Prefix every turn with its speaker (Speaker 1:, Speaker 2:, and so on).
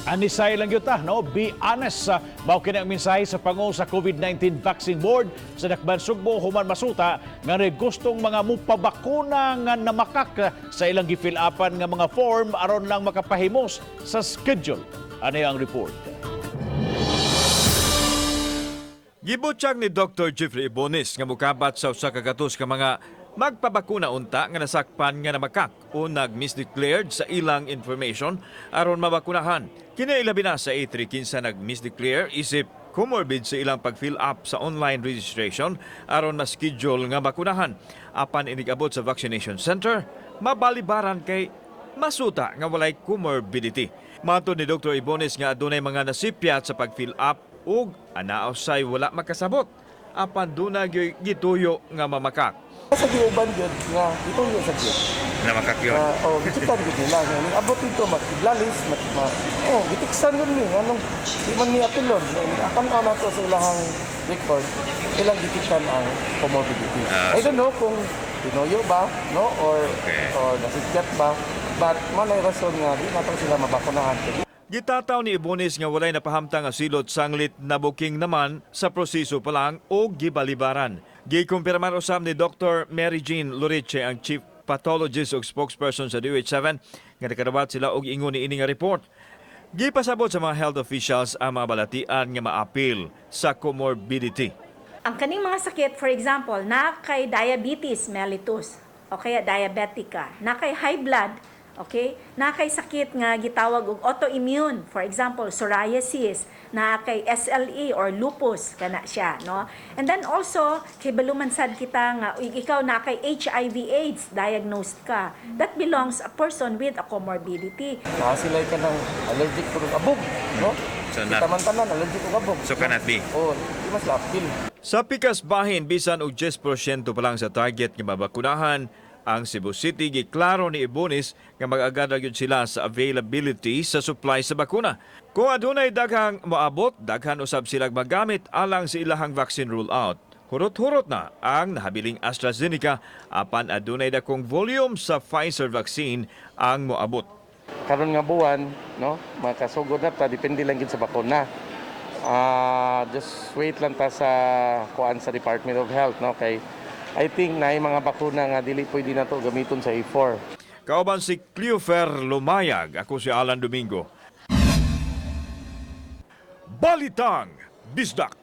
Speaker 1: Anisay lang gyud ta, no? Be honest. Mao kini ang mensahe sa pangulo sa COVID-19 Vaccine Board sa Dakban Sugbo human masuta nga gustong mga mupabakuna nga namakak sa ilang gi-fill upan nga mga form aron lang makapahimos sa schedule. Ano ang report?
Speaker 2: Gibutyag ni Dr. Jeffrey Ibones nga mukabat sa 100 ka mga magpabakuna unta nga nasakpan nga namakak o nag-misdeclared sa ilang information aron mabakunahan. Kini ilabi na sa A3 kinsa nag-misdeclare isip comorbid sa ilang pag-fill up sa online registration aron ma-schedule nga bakunahan. Apan inig-abot sa vaccination center, mabalibaran kay masuta nga walay comorbidity. Matod ni Dr. Ibones nga adunay mga nasipyat sa pag-fill up ug anaa usay wala makasabot. Apan duna gyoy gituyo nga mamakak.
Speaker 3: Sa giuban gyud nga gituyo sa gyud.
Speaker 2: Namakak.
Speaker 3: Oh, gichikan gyud nila nga ning abot dito makiglalis mak, ma, oh, gitiksan gyud ni nganong di man ni apilon. Akan nato sa ilahang record, ilang gitiksan ang comorbidity. I don't know kung tinuyo ba, no, or nasikyat ba, but malay rason nga di nato sila mabakunahan.
Speaker 2: Gitataw ni Ibones nga walay napahamtang nga silot sanglit na booking naman sa proseso pa lang o gibalibaran. Gikumpirmar usab ni Dr. Mary Jean Loriche, ang chief pathologist ug spokesperson sa DOH 7, nga nakadawat sila og ingon niini nga report. Gipasabot sa mga health officials ang mga balatian nga maapil sa comorbidity.
Speaker 4: Ang kaning mga sakit, for example, na kay diabetes mellitus o kaya diabetic ka, na kay high blood, okay? Na kay sakit nga gitawag og autoimmune, for example, psoriasis, na kay SLE or lupus kana siya, no? And then also, kay man sad kita nga ikaw na kay HIV AIDS diagnosed ka. That belongs a person with a comorbidity.
Speaker 3: Naa sila ka ng allergic pud og abog, no?
Speaker 2: So not-
Speaker 3: Kita man tanan allergic og abog.
Speaker 2: So cannot be.
Speaker 3: Oh, di mas appeal.
Speaker 2: Sa pikas bahin, bisan og 10% pa lang sa target nga mabakunahan ang Cebu City, giklaro ni Ibones nga mag-agad ra gyud sila sa availability sa supply sa bakuna. Kung adunay daghang moabot, daghan usab sila magamit alang sa ilahang vaccine rollout. Hurot-hurot na ang nahabiling AstraZeneca apan adunay dakong volume sa Pfizer vaccine ang moabot.
Speaker 3: Karon nga buwan, no, makasugod na ta, depende lang gid sa bakuna. Just wait lang ta sa kuan sa Department of Health, no, kay I think naay mga bakuna nga dili pwede na to gamiton sa A4.
Speaker 2: Kauban si Cleofer Lumayag, ako si Alan Domingo. Balitang Bisdak.